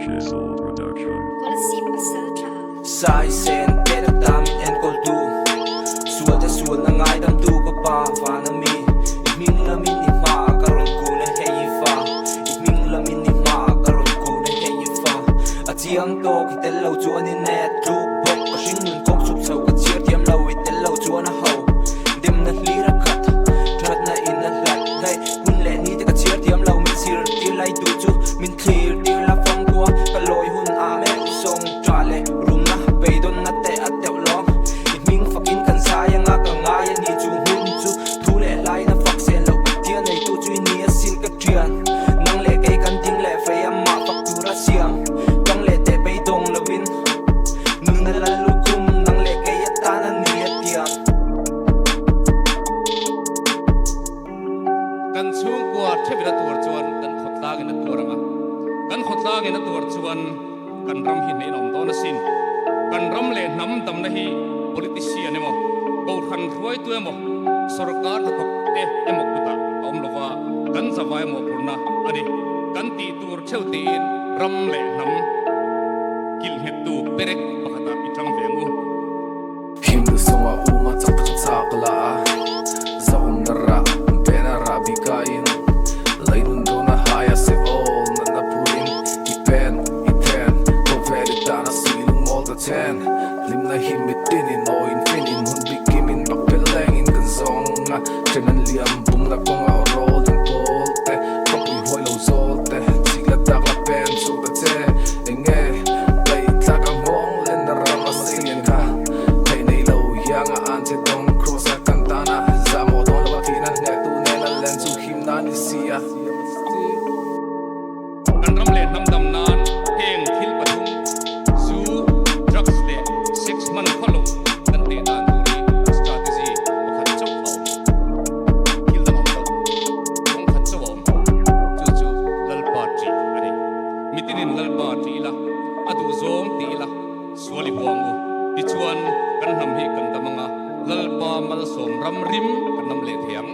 Chisel Production. Kolasib Pasaltha. Sai sen te tak ta min enkawl tu Sual te sual na ngaidam tu ka pa van a mi I hming lamin i hma ah ka rawn kun e hei i fa I hming lamin i hma ah ka rawn kun e hei i fa A chiang tawk i tel lo chuan i net tluk bawk Ka hring nun kawng chhuk chho ka chhiar thiam lo i tel lo chuan a ho Demna hlir a khat thatna in a hlat daih Hun leh ni te ka chhiar thiam lo min zir tir lai duh chu min thlir tir la famkua Ka lawi hun ah mek i sawng tah leh rumna beidawnna te a teuh lawng I hming fakin kan zai anga ka ngai a ni chu hmun chu thu leh hlain a fak sel loh Pathian neitu chu i ni asin ka thian Nang leh kei kan ding leh fei amah fak tur a siam Tang leh teh beidawng loin nunna lal lukhum Nang leh kei atan a ni a tiang. Kan chhungkua thevin a tuar chuan kan khawtlangin a tuar ang a, kan khawtlangin a tuar chuan kan ram hi hnehin a awm dawn asin. Kan ram leh hnam damna hi politician emaw, kohhran hruaitu emaw, sorkar hnathawk te emaw kutah a awm lova, kan zavai mawhphurhna a ni. Kan tih tur theuh tiin ram leh hnam kilhnghettu perek pakhatah i tang ve ang u. Him sunga uma chak tak chak la a, zahawm na rah bena rah bika in, leinun dawn a hai a se awl natna phurin, i pen i then khawvel i tan a sui lungmawl ta chen, hlimna hi mitin in aw in fin in hun bikim in bak pel leng in kan zawng a, then an liam bumna kawnga aw rawl in pawl te, khawpui huai lo zawl te, chik la tak la pen chhuak ta che enge paih tlak a nghawng len na ram a sei Ka theih nei lo hiang a an che dawng Cross a kan tan a zahmawh dawn lo a thihna hnehtu nen a len chu him nan i si a. Kan ram leh hnam dam nan heng thil pathum, zu, drugs leh sex hman khaw loh kan teh dan tur hi strategy pakhat chauh a awm. Thil dang a awm lo. Kawng khat chauh a awm. Chu chu Lalpa ṭih a ni. Mitinin Lalpa ṭih ila, a duhzawng tih ila. Sual i huang u. Tichuan, kan hnam hi kan dam ang a, Lalpa malsawm ram rim kan nam leh thei ang.